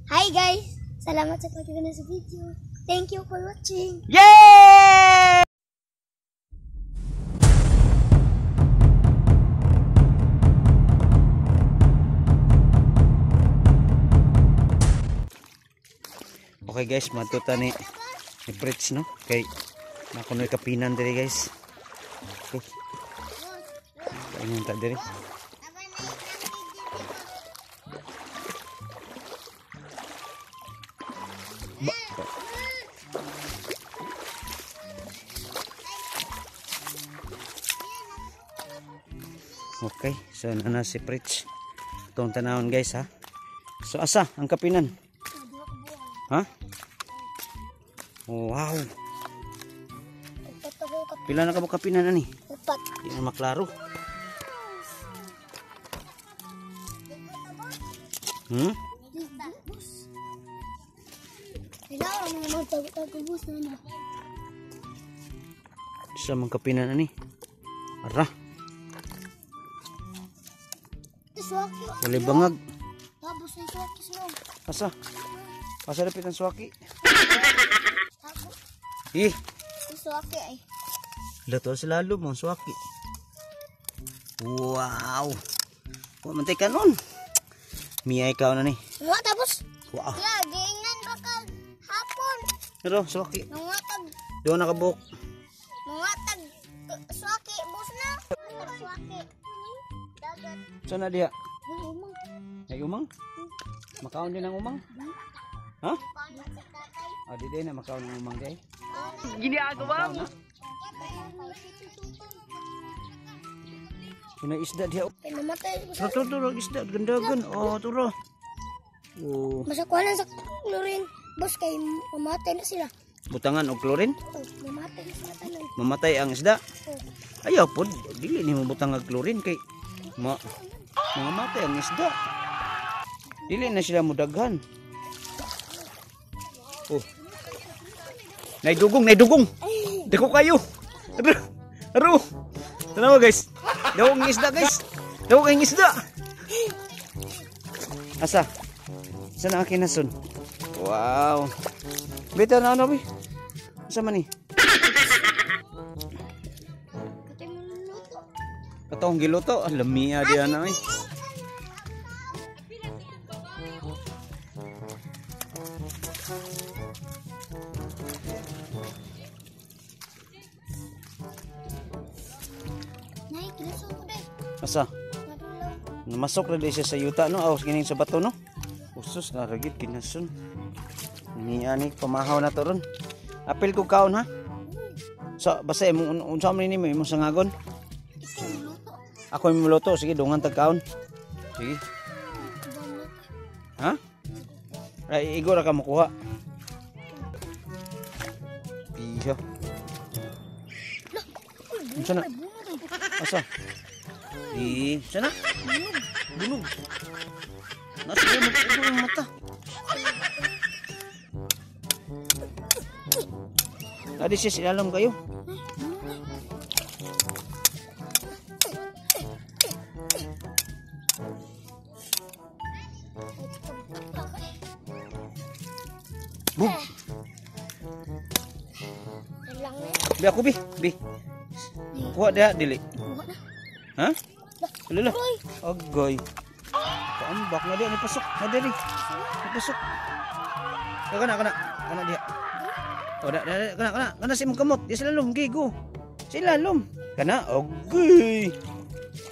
Hi guys! Salamat sa pagkakita sa video. Thank you for watching. Yay! Okay guys, matuta ni Fritz, no? Kay nakunoy kapinan diri guys. Okay. Kainin ta diri. Ba. Okay, so nana si Fritz. Itong tanawon guys ha. So asa ang kapinan? Ha? Wow. Pila na ka mo kapinan ani? Upat. Di na maklaro. Sa mga kapinan ani? Ara. Walay bangag. Asa? Asa dapit ang suwaki? Eh. Suwaki ay. Lato sa lalo mo suwaki. Wow. Wa man tay kanon. Miyay ka na ni. Nga tapos. Wow. Ya, giingnan ba ka hapon? Pero suwaki. Nangatag. Doon nakabuk. Nangatag suwaki bus na. Suwaki. Dagat. Saan na diha? Ay, umang. Ay umang? Makaon din ang umang? Ha? O, di din na makaon ang umang day. Ginagawa mo. Kuna isda diha. Ay, namatay. Turo turo isda gandagan. Oh, turo. Oh, Masakuha sa chlorine. Boss, kay mamatay na sila. Butangan og chlorine? Oh, mamatay na sila tanan. Mamatay ang isda. Oh. Ayaw pod, dili nimo butang og chlorine kay ma mga matay ang isda. Dili na sila mudaghan. Oh. Naidugong, naidugong. Dako kayo. Aro. Aro. Tanawa guys. Dako ang isda guys. Dako ang isda. Asa? Asa na akin nasun? Wow. Beta na ano bi? Asa man ni? Katong giluto, lamia diha na eh. Asa? Namasok na siya sa yuta no, aw kining sa bato no. Usos na ragid kinasun. Ni ani pamahaw na to ron. Apil ko kaon ha. So basta imong unsa man nimo imong sangagon? Ako imong luto, sige dungan tag kaon. Sige. Ha? Ay igo ra ka mokuha. Piha. Unsa na? Asa? Di, sana? Bunog. Nasa bunog ang mata. Adi siya silalom kayo. Bug. Bi ako bi, bi. Kuha dia dili. Ha? Lala. Agoy. Kaambak na dia ni pasok na diri. Ni pasok. Kana kana kana dia. Oh, da, kana kana kana si imong kamot. Di sila lom gigo. Sila lom. Kana agoy.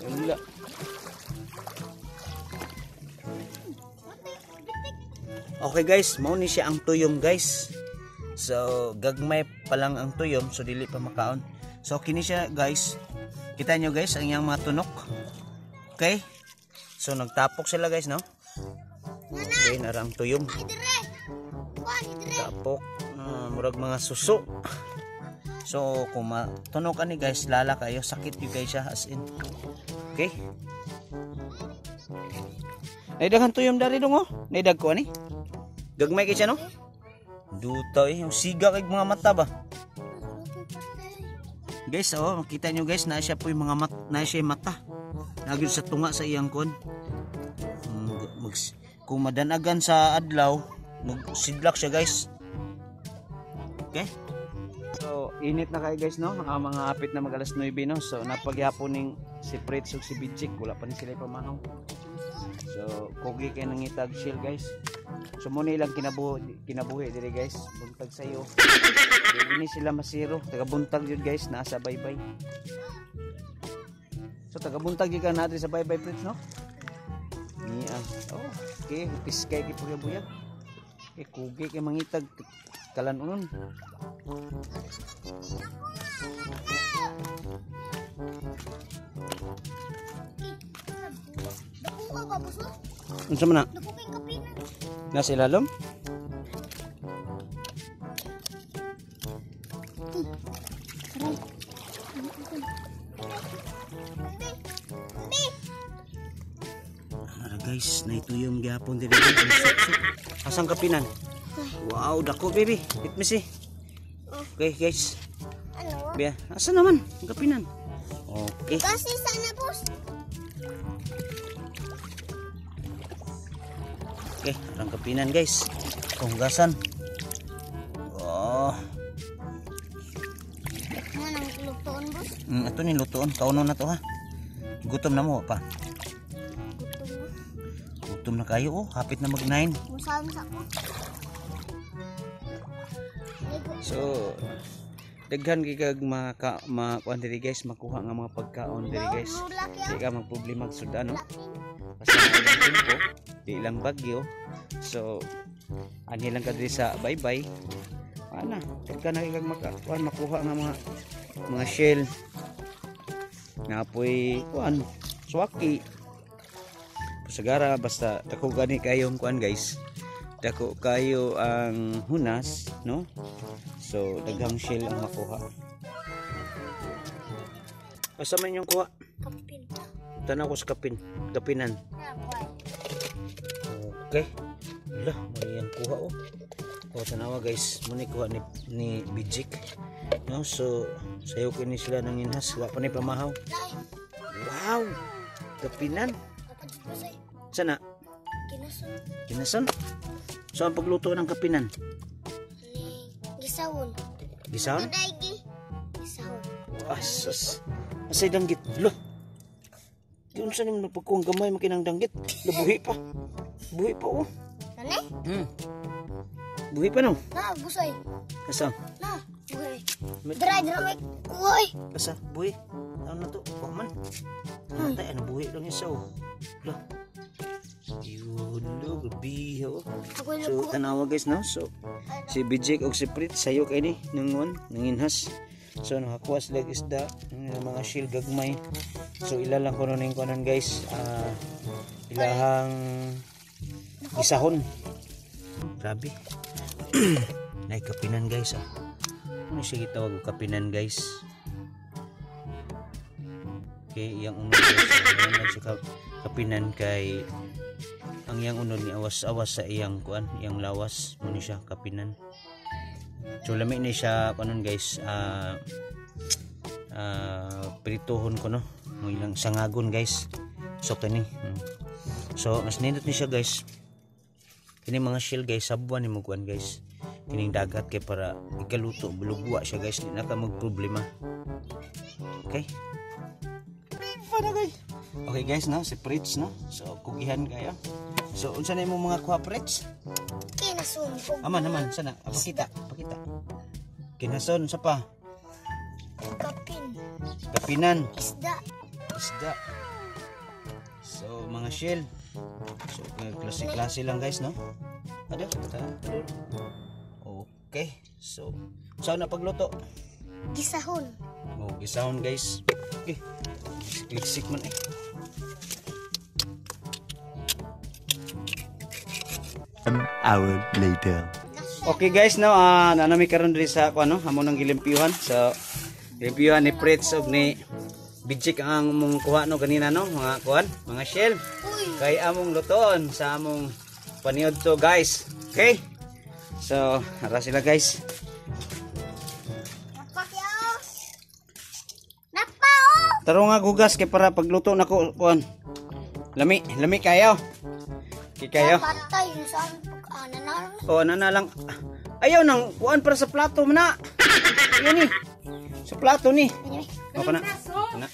Wala. Okay guys, mao ni siya ang tuyom guys. So gagmay pa lang ang tuyom, so dili pa makaon. So kini siya guys. Kita nyo guys ang iyang mga tunok. Okay? So nagtapok sila guys no. Okay, narang tuyom. Tapok, murag mga suso. So kung matunok ani guys, lala kayo, sakit yun guys siya as in. Okay? Naidaghan tuyom dari dong oh. Naidag ko ani. Gagmay kay siya no. Duta eh, yung siga kay mga mata ba. Guys, oh, makita nyo guys, na siya po yung mga mat, na siya yung mata. Nagyod sa tunga sa iyang kon. Kung madanagan sa adlaw, magsidlak siya guys. Okay? So init na kayo guys no, ang mga apit na mag alas 9 no. So napaghapon ning si Fritz ug si Bijik, wala pa ni sila pamahaw. So kugi kay nangitag shell guys. So mo ilang kinabuhi diri guys, buntag sayo. Dili ni sila masiro, taga buntag jud guys, nasa baybay. So taga buntag jud ka na diri sa baybay Fritz no. Niya. Oh, okay, piskay kay buyag. Eh kugi kay mangitag kalanunon. Unsa man na? Nasa ilalom? Ara guys, naituyom gyapon diri. Asang kapinan? Wow, dako baby. Let me see. Okay guys. Ano? Bia, asa naman ang kapinan? Okay. Kasi sana boss. Okay, ang kapinan guys. Kunggasan. Oh. Ano nang lutoon boss? Ato ni lutoon, kauno na to ha. Gutom na mo pa. Gutom na. Gutom na kayo oh, hapit na mag 9. Musaon sa ko. So daghan gyud kag makuan diri guys, makuha nga mga pagkaon diri guys. Di ka magproblema og sudan no. Basta ilang tempo, di ilang bagyo. So anhi lang ka diri sa baybay. Ana, daghan na kag makakuan makuha nga mga shell. Napoy kuan swaki. Pasagara basta dako gani kayong kuan guys. Dako kayo ang hunas no. So daghang shell ang makuha. Asa man yung kuha? Kapin. Tanaw ko sa kapin. Kapinan. Okay. Lah, may ang kuha oh. O tanawa guys, muni kuha ni Bijik. No, so sayo kini sila nang inhas, wa pa ni pamahaw. Wow. Kapinan. Sana? Kinason. Kinason? So ang pagluto ng kapinan? Gisawon. Gisawon? Gisawon. Asas. Asay danggit. Lo. Unsa naman pagkuhang gamay makinang danggit? Lo, buhi pa. Buhi pa oh. Nani? Buhi pa no? Na, busay. Asa? Na, buhi. Dry, dry, kuhay. Asa? Buhi. Ano na to? Kuha man. Namatay, ano buhi lang isa oh. Lo. Yun, lo, grabe oh. So, tanawa guys no? So, si Bijik og si Prit, sayo kay ni, nangon, nanginhas. So, nakakuha sila isda, mga shield gagmay. So, ila lang kuno ning kunan guys. Ilahang isahon. Grabe. Nay kapinan guys ah. Ano siya gitawag og kapinan guys? Okay, iyang unod guys. Siya kapinan kay ang iyang unod ni awas-awas sa iyang kuan, iyang lawas mo ni siya kapinan. So lami ni siya kuanon guys, prituhon ko no, mo ilang sangagon guys. So kini. So mas nindot ni siya guys. Kini mga shell guys, sabwan ni mo kuan guys. Kining dagat kay para ikaluto bulugwa siya guys, di na ka magproblema. Okay? Okay guys no, si Fritz no. So kugihan kayo. So unsa na imong mga kuha Fritz? Kinason. Aman aman sana pakita, pakita. Kinason sa pa? Kapin. Kapinan. Isda. Isda. So mga shell. So klase-klase lang guys no. Ada? Okay. So saan na pagluto? Gisahon. Oh, gisahon guys. Okay. Liksik man eh. An hour later. Okay guys, no, nanami karon diri sa kuan no, amo nang gilimpyuhan. So limpyuhan ni Fritz ug ni Bijik ang among kuha no ganina no, mga kuan, mga shell. Kay among lutoon sa among paniod to guys. Okay? So, ara sila guys. Taro nga gugas kay para pagluto nako kuan. Lami, lami kayo. Okay kayo. Patay yung sa pag-ana na. Oh, na lang. Ayaw nang kuan para sa plato man na. Yan ni. Sa plato ni. Oh, kana. Kana.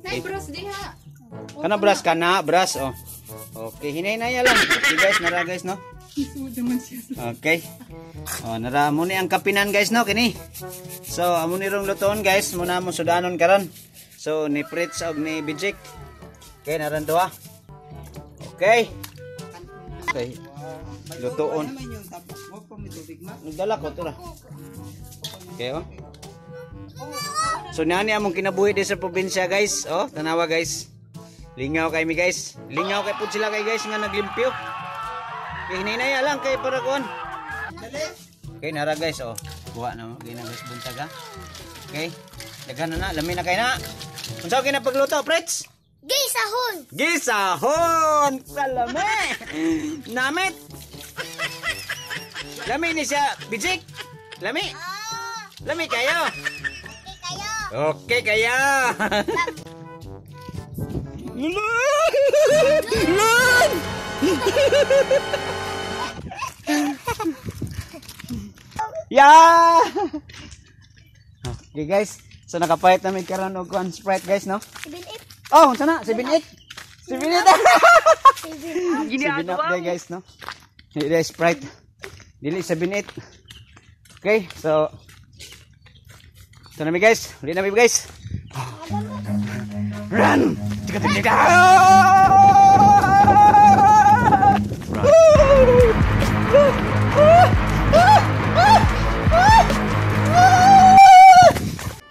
Nay, bros diha. Kana bras kana bras oh. Okay, hinay-hinay lang. Okay guys, nara guys no. Okay. Oh, nara mo ni ang kapinan guys no kini. So, amo ni rong lutoon guys, muna mo sudanon karon. So, ni Fritz og ni Bijik. Okay, naran duha. Okay. Okay. Lutoon. Nagdala ko to ra. Okay oh. So nani among kinabuhi di sa probinsya guys. Oh, tanawa guys. Lingaw kay mi guys. Lingaw kay pud sila kay guys nga naglimpyo. Kay hinay-hinay lang kay para kuan. Okay, nara guys oh. Kuha na mo gina guys buntag ha. Okay. Daghan na na, lami na kay na. Unsa kay na pagluto, Fritz? Gisahon! Gisahon! Kalame! Namit! Lami ni siya, Bijik! Lami! Lami kayo! Okay kayo! Okay kayo! Lan! Yeah! Okay guys, so nakapahit namin karon og kuan Sprite guys, no? 7-8. Oh, unsa na? 7-8. 7-8. 7-8. 7 up day guys, no? Dili Sprite. Dili 7-8. Okay, so ito na mi guys. Uli na mi guys. Run! Tika tika tika.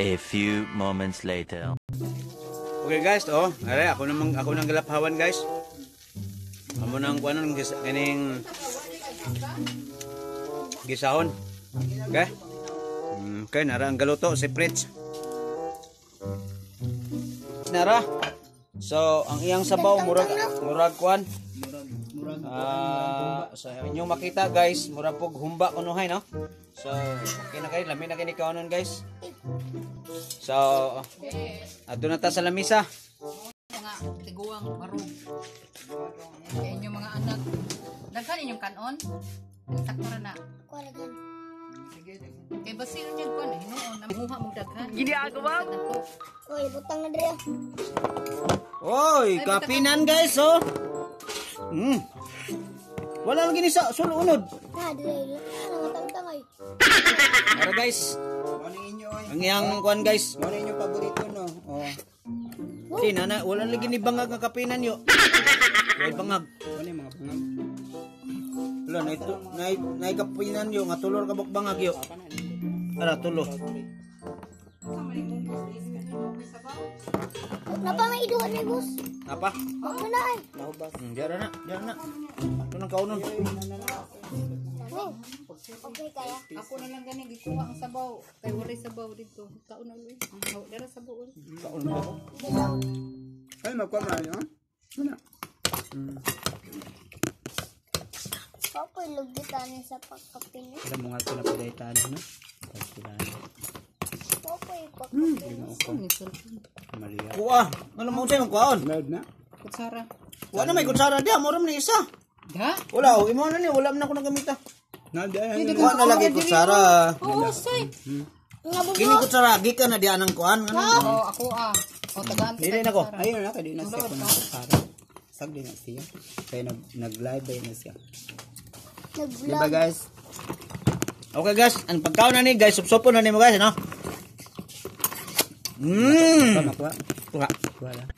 A few moments later. Okay guys, oh, are ako namang ako nang galaphawan guys. Amo nang kuan kining gisahon. Okay? Okay, nara ang galuto si Fritz. Nara. So, ang iyang sabaw murag murag kuan. Sa inyong makita guys, murag pog humba kunuhay no. So, okay na kayo, lami na kini kaunon guys. So, adto na ta sa lamisa. Mga tiguang barog. Kay inyong mga anak. Daghan inyong kanon. Sakto ra na. Kuwalagan. Kay basil niya kuan hinuon namuha mong daghan. Ginagawa mo. Uy, butang na dre. Oy, kapinan guys oh. Wala lang gini sa sulunod. Na dre. Nangatangtang ay. Tara guys. Ang iyang kuan guys. Ano inyong paborito no? Oh. Di nana, wala lagi ni bangag ang kapinan yo. Way bangag. Ano yung mga bangag? Wala na ito, na kapinan yo nga tulor ka buk bangag yo. Ara tulo. Napa may iduhan ni boss. Napa? Ako na ay. Diara na, diara na. Ito nang kaunon. Oh. Okay kaya. Ako na lang gani gikuha ang sabaw. Kay walay sabaw dito. Kaon na uloy. Haw dara sabaw. Kaon ba ko? Ay, magkuha na yun. Ano? Papoy lugitan sa pagkapin. Alam mo nga ito na pagkaitaan no? Pagkilaan. Papoy pagkapin. Maria. Kuha. Ano mo unsay mong kuhaon? Loud na? Kutsara. Wala may kutsara diha, mura man ni isa. Da? Wala, oh, imo na ni, wala man ako nagamita. Na, di ay. Kuha na lagi kutsara. Oo, say. Nga bubo. Kini kutsara gikan na diha nang kuan. Ano? Oh, ako ah. O tagaan Dili na ko. Ayun na, kaya di na siya kung nakakara. Sagdi na siya. Kaya nag-live ba na siya. Nag-vlog. Diba guys? Okay guys, ang pagkaon na ni guys, supsupon na nimo guys, no? Makuha. Kuha. Kuha lang.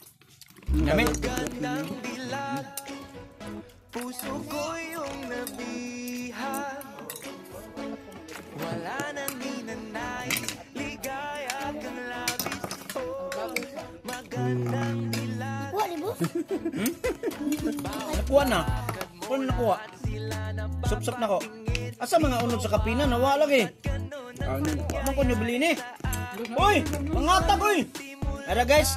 Yummy. Kuha ni boss. Nakuha na. Kuha na nakuha. Sup-sup na ko. Asa mga unod sa kapina nawala lagi. Ano? Wa man ko nyo bilhin eh. Uy, mangatag uy. Ara guys.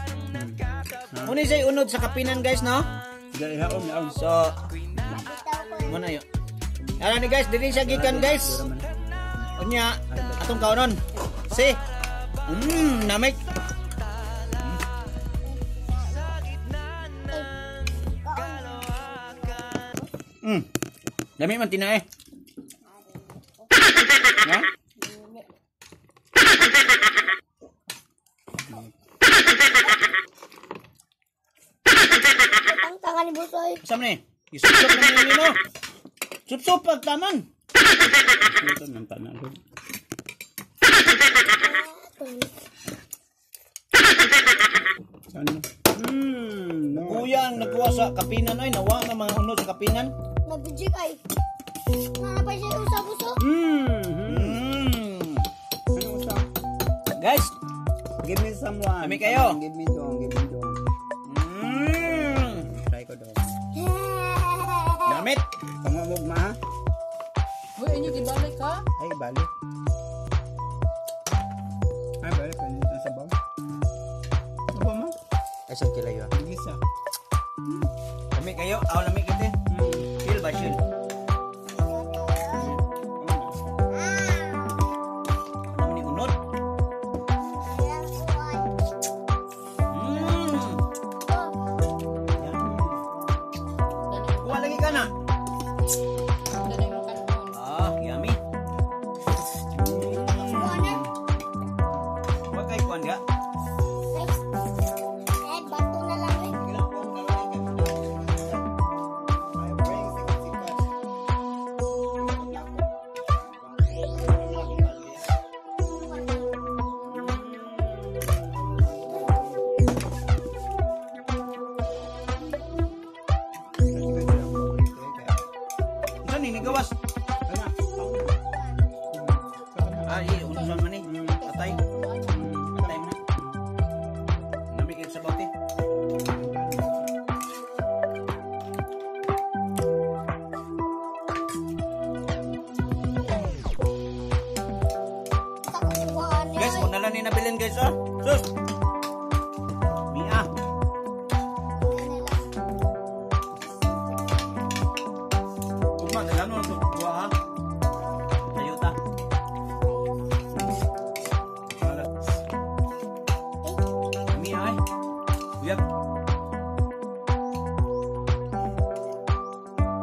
Muna siya unod sa kapinan guys, no? Dahil haom, haom. So, muna yun. Ara ni guys, dili siya gikan guys. Unya, atong kaunon. Si. Namik. Dami man tinae. Ha? Tangtangan ni Busoy. Saan man eh? Isupsup na ninyo no. Supsup pagtaman. Ito nang tanan. Ano? No. Kuya ang nagkuha sa kapinan ay nawa ang mga unod sa kapinan. Nabijik ay. Nanapay siya yung sa buso. Ano usa? Guys, Give me someone. Kami kayo. Give me dong, give me dong. Try ko dong. Damit. Pangumog ma ha? Uy, inyo gibalik ha? Ay, balik. Ay, balik. Ano ito sa sabaw? Sabaw mo? Ay, sa kilayo. Gisa. Lami kayo. Aw, lami kita. Chill ba, chill? Ano ni unod? Kuha lagi ka na. Dali mo kanon. Ah, yummy. Huwag kay kuhan ka. Eh, bato na lang eh. I bring sikat-sikat. Saan ni nagawas? Ah, unusan man eh. Atay. Atay mo na. Nami kayo sa bote. Guys, mo na lang ni nabilin guys ah. Sus. Mia. Ugma, dagano ang kuha ha. Tayo ta. Mia ay. Uyab.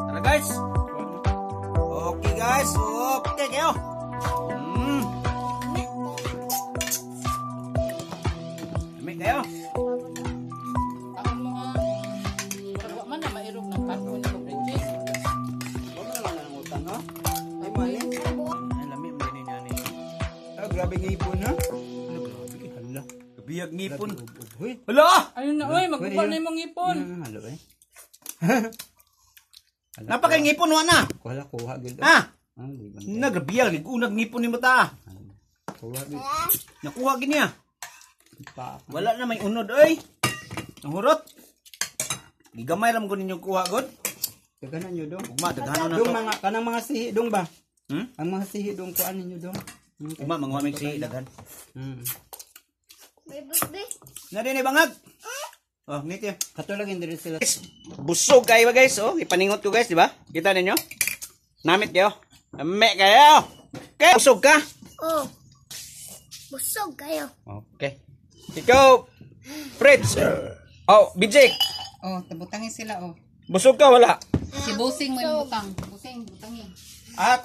Tara guys. Okay guys, okay kayo. Lami kayo. Taon mo ha. Murag wa man na mairog ng kanon ko Bridget. Huwag na lang ang utang, ha? Ay, mali. Ay, lami man ni niya ni. Ah, grabe ng ipon, ha? Ano grabe hala. Biyag ngipon. Uy. Hala! Ayun na oy, maguba na imong ngipon. Halo, eh. Napakay ngipon wa na. Kuha, kuha, gid. Ha? Ah, di ba? Nagrabiyag unag ngipon ni mata. Kuha, gid. Nakuha gid niya. Pa. Wala na may unod oy. Nahurot. Gigamay ra mo ninyo kuha god. Daghanan nyo dong. Ugma daghanon na Dong to. mga kanang mga sihi dong ba? Hmm? Ang mga sihi dong kuan ninyo dong. Ugma manguha mig si daghan. May busbi. Na din bangag. Oh, ngiti. Kato lang diri sila. Guys, busog kayo ba guys? Oh, ipaningot ko guys, di ba? Kita ninyo? Namit kayo. Lami kayo. Okay, busog ka. Oh. Busog kayo. Okay. Ikaw, Fritz. Oh, BJ. Oh, tabutangin sila oh. Busog ka wala? Si Busing mo yung butang. Busing, butangin. Ah,